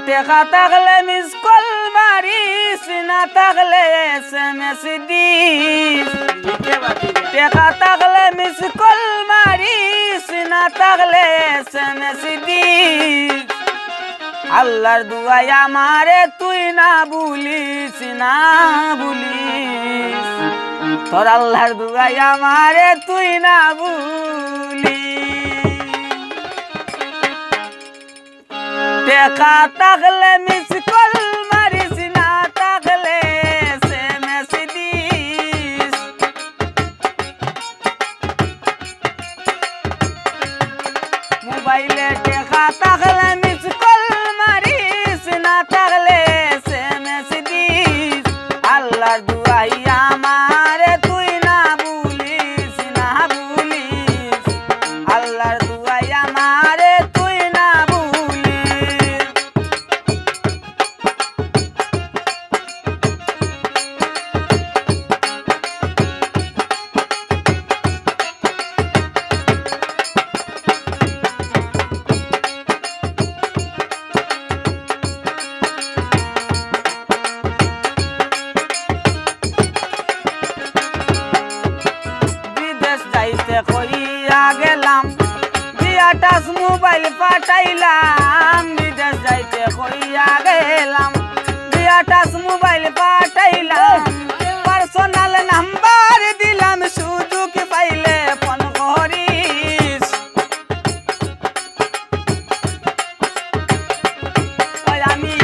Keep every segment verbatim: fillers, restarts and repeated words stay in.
টেকা থাকলে miss call মারিস, না থাকলে এসএমএস দিস। টেকা থাকলে মিস কল মারিস, না থাকলে এসএমএস দিস। আল্লাহর দুয়াই আমারে তুই না ভুলিস, না ভুলিস। তোর আল্লাহর দুয়াই আমারে তুই না ভুলিস। টেকা থাকলে মিস কল মারিস, না থাকলে এসএমএস দিস। মোবাইলে টেকা থাকলে মিস কল মারিস, না থাকলে এসএমএস দিস। আল্লাহর দুয়াই আমারে তুই না ভুলিস, না ভুলিস। আল্লাহর দুয়াই আমারে তুই না ভুলিস। বিদেশ যাইতে কইয়া গেলাম, দিয়া টাচ মোবাইল পাঠাইলাম। বিদেশ যাইতে কইয়া গেলাম, দিয়া টাচ মোবাইল পাঠাইলাম। পার্সোনাল নাম্বার দিলাম, সুযোগ পাইলে ফোন করিস। ওই আমি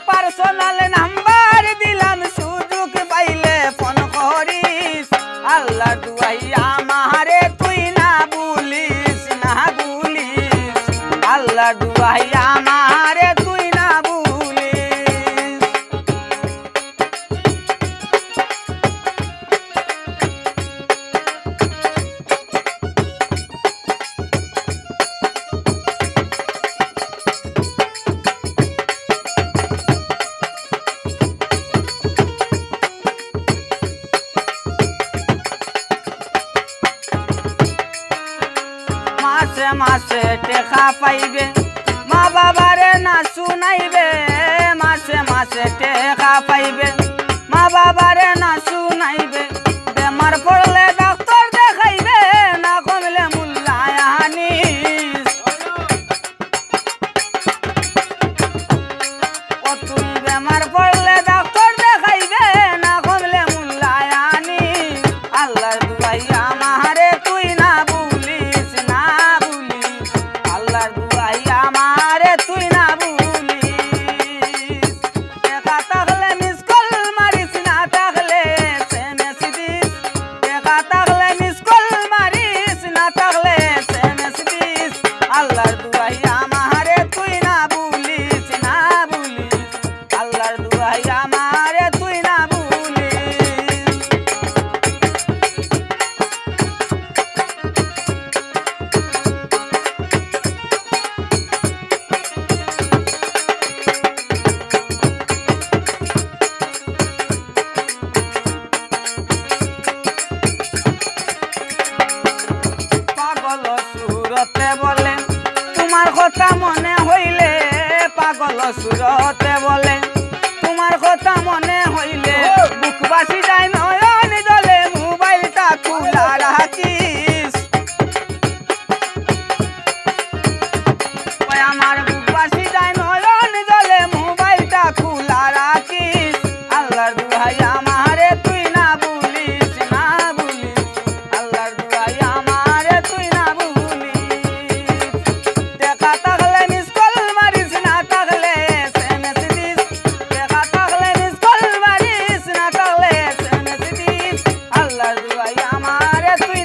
পার্সোনাল নাম্বার দিলাম, সুযোগ পাইলে ফোন করিস। আল্লাহর দুয়াই আমারে তুই না ভুলিস, না ভুলিস। আল্লাহর দুয়াই আমারে তুই না ভুলিস। মাসে মাসে টেকা পাইবে, মা বাবারে না শুনাইবে। মাসে মাসে টেকা পাইবে, মা বাবারে না শুনাইবে। বেমার পড়লে ডাক্তার দেখাইবে, না কমলে মোল্লায় আনিস। ও তুই বেমার পড়লে ডাক্তার দেখাইবে, না কমলে মোল্লায় আনিস। আল্লাহর দুয়াই আমারে তুই না ভুলিস, না ভুলিস। আল্লাহর দুয়াই আমারে তুই না ভুলিস। টেকা থাকলে মিস কল মারিস, না থাকলে এসএমএস দিস। টেকা থাকলে মিস কল মারিস, না থাকলে এসএমএস দিস। আল্লাহর দুয়াই আমারে তুই না ভুলিস, না ভুলিস। আল্লাহর দুয়াই আমারে তুই না ভুলিস। পাগল সুরতে বলে, তোমার কথা মনে হইলে, পাগল সুরতে বলে, তোমার কথা মনে হইলে, বুক বাসি যায় নয়ন জলে, মোবাইলটা খোলা রাখিস। ওই আমার বুক বাসি যায় নয়ন জলে, মোবাইলটা খোলা রাখিস। আল্লাহর দুহাই আমারে তুই না ভুলিস, না ভুলিস। আল্লাহর দুহাই আমারে তুই না ভুলিস। টেকা থাকলে মিস কল মারিস, না থাকলে এসএমএস দিস। টেকা থাকলে মিস কল মারিস, না থাকলে এসএমএস দিস। আল্লাহর দুহাই আমারে তুই